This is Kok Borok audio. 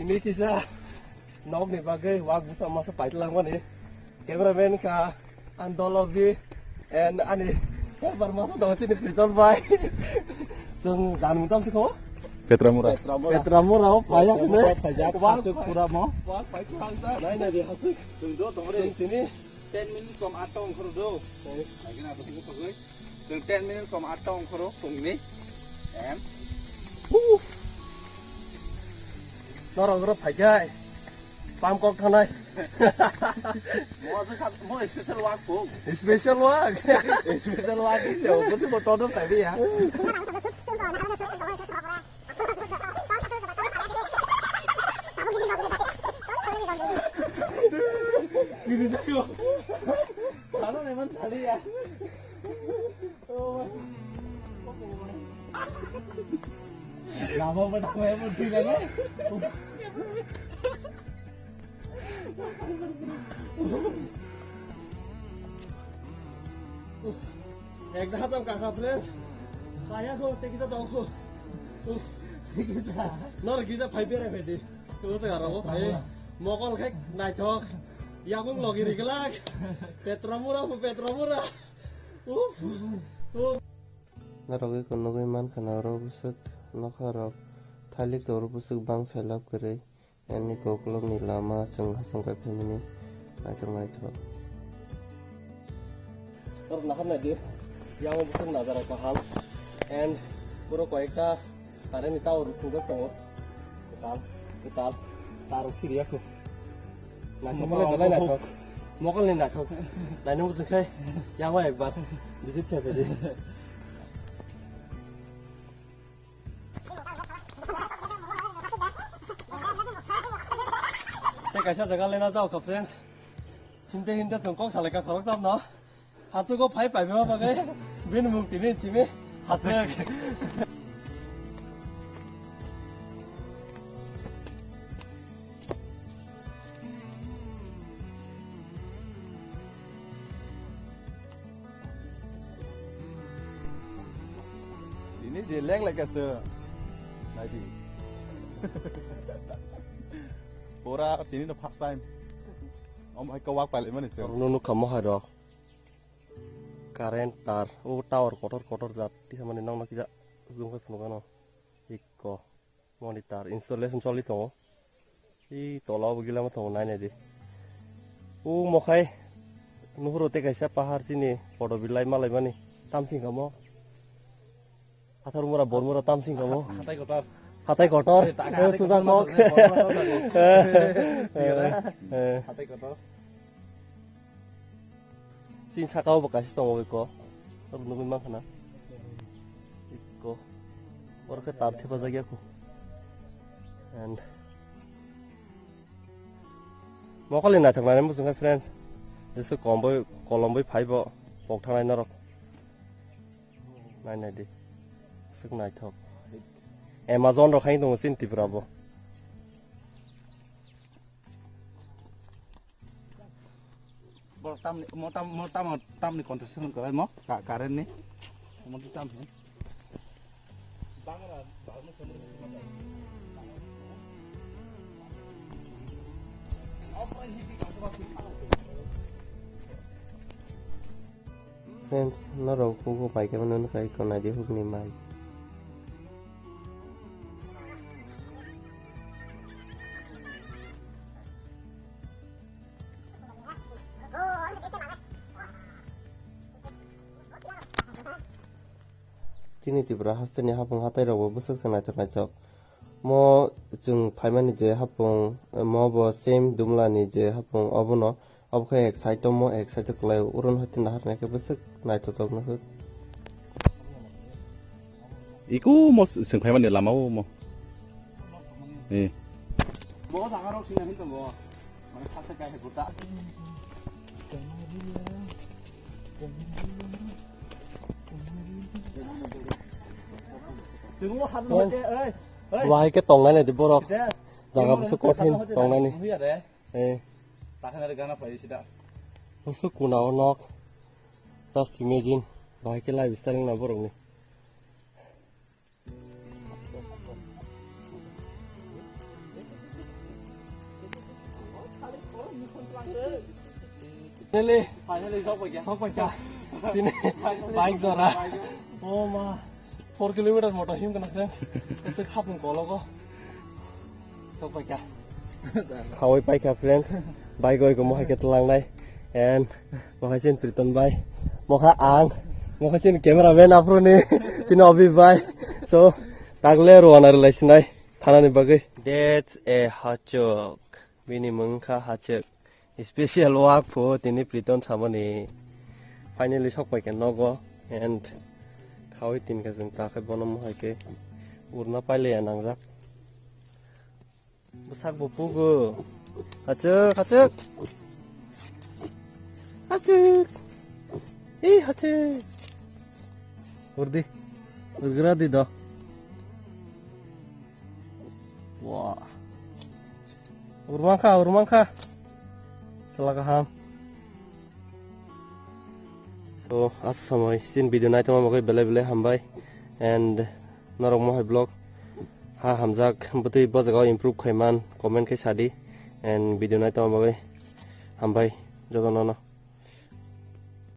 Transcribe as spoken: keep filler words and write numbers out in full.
Ni kisa nok ni bagwi wak busa masa paitlang mani. Cameraman ka Andolovi and ani helper masa dong sini Priton bai. Sung jan mutam siko. Petramura. Petramura o paya kene. Wak pura mo. Wak paitlang ta. Nai nai di hasik. Sung do tongre. Sini ten minutes kom atong khoro do. Lagi na to siko pagoi. Chwng ten minute kom atta ongkhoro phungni. Em. Norok oro phaikai. Pam kok thanai. Mo aswk kha, mo special work phung. Special work. Special work is yo. Kuchu mo todo sabi ya. Ini jago. Salo neman sali ya. Lama ba thangmaya bo thwi lago. Ekda hatam kakha friends. Kaya ko te kita tahu ko. Nor gija phai bera phai di. Tu te garo phai. Mokol khek naithok. Yamung logi riglak. Petramura bu Petramura. Norok eko nugui mankha na oro bwswk nokha rok thailik tongo bwswk bangsa lab kwrwi ani koklopni lama chwng hachwk bai phaimani naithok naithok. Norok nahar naidi yang bwswk najara kaham and puro koyekta Current ni tower rok thungjak tongo. Kwtal, kwtal. Tar rok siri yakho. Naithok mokol mokol ni naithok. Naini muchung khai. Yang wa ekbar. Visit khai phai di. Tei kaisa jaga lena jao kha, friends. Hinte hinte chwng kok salai ka khorok tam no. Hachwk o phai paima bagwi bini mung tini chimi hachwk. Tini je leng lai ka se. Nai di. Pura tini no first time. Om hai ka wak pai lai mani se. Nunu kamo hai rok. Current tar, o tower kotor kotor jat, tisa mani nokno kisa zoom khe phunukgano. Ikko, monitor, installation choli tongo. I tola o bo gila ma tongo, nai nai di. O mokhai, nuhuro tei kaisa pahar chini, photo bilai malai mani, tamsing kamo. Hathar mura, bor mura, tamsing kamo. Hatai kotor. Hatai kotor. Hatai kotor. Eh, sudan mok. Eh, eh. Hatai kotor. Chini saka o bo kaisa tongo eko. Abo nugui mankha na. Eko. Oro khe tar thepajak ya kho. And mokol ni naithok nai muchung kha friends. Jesu kom bai kolom bai phai bo pok thangnai norok. Nai nai di. Swk naithok. Amazon rok hai tongo chini Tripura bo. Borok tamni, mo tam, mo tam, tamni contestation kwlai mo, ka-, current ni. Mo tam hin. Friends, norok hugo pai khe mano nukha, iko naidi hukni mai. Chini Tripura hasteni hapung hatai rok bo bwswk se naithok naithok. Mo chwng phaimani je hapung, mo bo same Dumla ni je hapung, obono, obo khe ek side o mo, ek side o kwlai o, oro no hai tini nahar nai khe bwswk naithotok nukhuk. Iku mo chwng phaimani lama o mo. Eh. Bo jaga rok sina hin tongo. Mane kha kha kha kha. Bahai khe tongnai nai di borok. Jaga bwswk kothin tongnani. Eh. Bwswk kuna o nok. Just imagine. Bahai khe life starting na borokni. Finally, finally, sok paikha. Sok paikha. Chini bike jora. Oh ma, four kilometer moto him kana friends. Ese khapung kologo. Sok paikha. Khawai paikha friends. Bike oi ko mohai ke tlangnai. And mohai chen Priton bai. Mokha ang. Mokha chen cameraman aproni. Chini Obi bai. So, tagle Rwana relation nai. Thanani bagwi. That's a hachok. Bini mung kha hachok. Special work pho tini Priton samani. Finally sok paikha nogo and khawi tin ka jeng ta khai bono mohai ke urna paile ya nangjak. Bwsak bo pugo. Hachuk, hachuk. Hachuk. Ih, hachuk. Urdi. Urgra di do. Wah. Urmangkha, urmangkha. Sala kaham. So, asa samoi sin video naitongma bagwi belai belai hambai. And norok mohai vlog ha hamjak bwtwi bo jagao improve khaiman comment khe sadi. And video naitongma bagwi hambai jotono no.